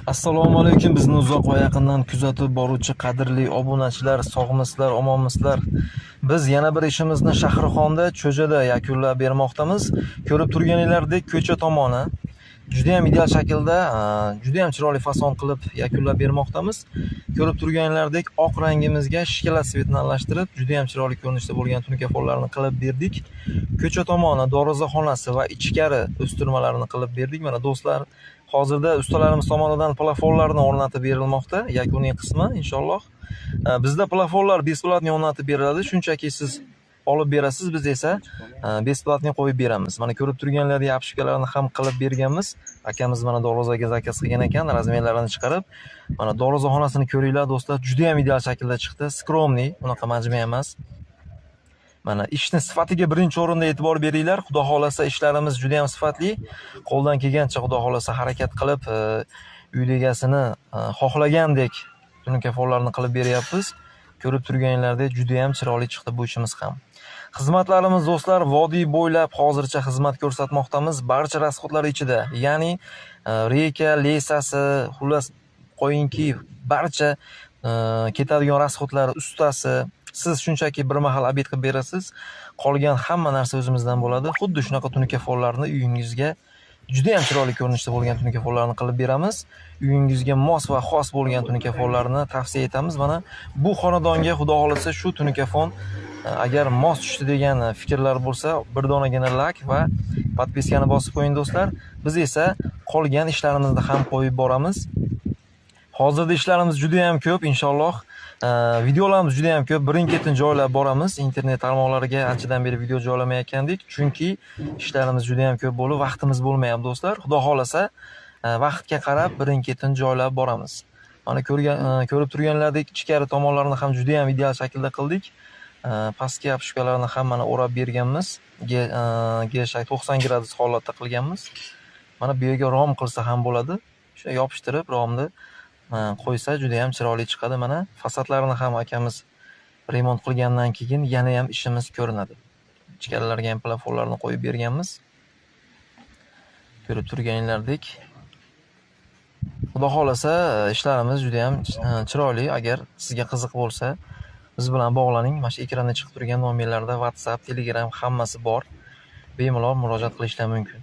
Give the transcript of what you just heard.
Assalomu alaykum, bizni uzoq va yaqindan kuzatib boruvchi qadrli obunachilar, sog'misizlar, omonmisizlar? Biz yana bir ishimizni Shahrixonda, Cho'jada yakunlab bermoqdamiz. Ko'rib turganinglardek, ko'cha tomoni juda ham ideal shaklda, juda ham chiroyli fason qilib yakunlab bermoqdamiz. Ko'rib turganinglardek, oq rangimizga шоколад цвет ini aralashtirib, juda ham chiroyli ko'rinishda bo'lgan tunuka follarni qilib berdik. Ko'cha tomoni, darvozaxonasi va ichkari o'stirmalarini qilib berdik. Mana do'stlar, hozirda ustalarimiz tomonidan plafonlarni o'rnatib berilmoqda. Yakuniy qismi inshaalloh. Bizda plafonlar бесплатный o'rnatib beriladi. Shunchaki siz olib berasiz, biz esa бесплатный qo'yib beramiz. Mana ko'rib turganlaringizdek, обшивка larni ham qilib berganmiz. Akamiz mana darvozaga заказ qilgan ekan, размер larini chiqarib. Mana darvozaxonasini ko'ringlar do'stlar, juda ham ideal shaklda chiqdi. Скромный, unaqa majma emas. Mana ishni sifatiga birinchi o'rinda e'tibor beringlar. Xudo xolasa, ishlarimiz juda ham sifatli. Qo'ldan kelgancha, Xudo xolasa, harakat qilib, uy egasini xohlagandek tunuka follarni qilib beryapmiz. Ko'rib turganinglardek, juda ham chiroyli chiqdi bu ishimiz ham. Xizmatlarimiz do'stlar, vodiy bo'ylab hozircha xizmat ko'rsatmoqdamiz barcha расход lar ichida. Ya'ni река, леса si, xullas qo'yingki, barcha ketadigan расход lar, ustasi, siz shunchaki bir mahal обед qilib berasiz. Qolgan hamma narsa o'zimizdan bo'ladi. Xuddi shunaqa tunuka follarni uyingizga juda ham chiroyli ko'rinishda bo'lgan tunuka follarni qilib beramiz. Uyingizga mos va xos bo'lgan tunuka follarni tavsiya etamiz. Mana bu xonadonga Xudo xolasa shu tunuka fon agar mos tushdi degan fikrlar bo'lsa, bir donagina лайк va подписка ni bosib qo'ying do'stlar. Biz esa qolgan ishlarimizni ham qo'yib boramiz. Hozirda ishlarimiz juda ham ko'p, inshaalloh. Videolarimiz juda ham ko'p. Birin-ketin joylab boramiz. Internet tarmoqlariga anchadan beri video joylamayotgandik, chunki ishlarimiz juda ham ko'p bo'lib, vaqtimiz bo'lmayapti do'stlar. Xudo xolasa, vaqtga qarab birin-ketin joylab boramiz. Mana ko'rib turganlaridek, ichkari tomonlarini ham juda ham ideal shaklda qildik. Pastki обшивка larni ham mana o'rab berganmiz. G 90 gradus holatda qilganmiz. Mana bu yerga rom qilsa ham bo'ladi. Shu yopishtirib romni qo'ysa juda ham chiroyli chiqadi. Mana fasadlarini ham akamiz remont qilgandan keyin yana ham ishimiz ko'rinadi. Ichkarilarga ham plafonlarni qo'yib berganmiz. Ko'rib turganinglardek. Xudo xolasa, ishlarimiz juda ham chiroyli. Agar sizga qiziq bo'lsa, biz bilan bog'laning. Mana shu ekranda chiqib turgan nomerlarda WhatsApp, Telegram hammasi bor. Bemalol murojaat qilishlar mumkin.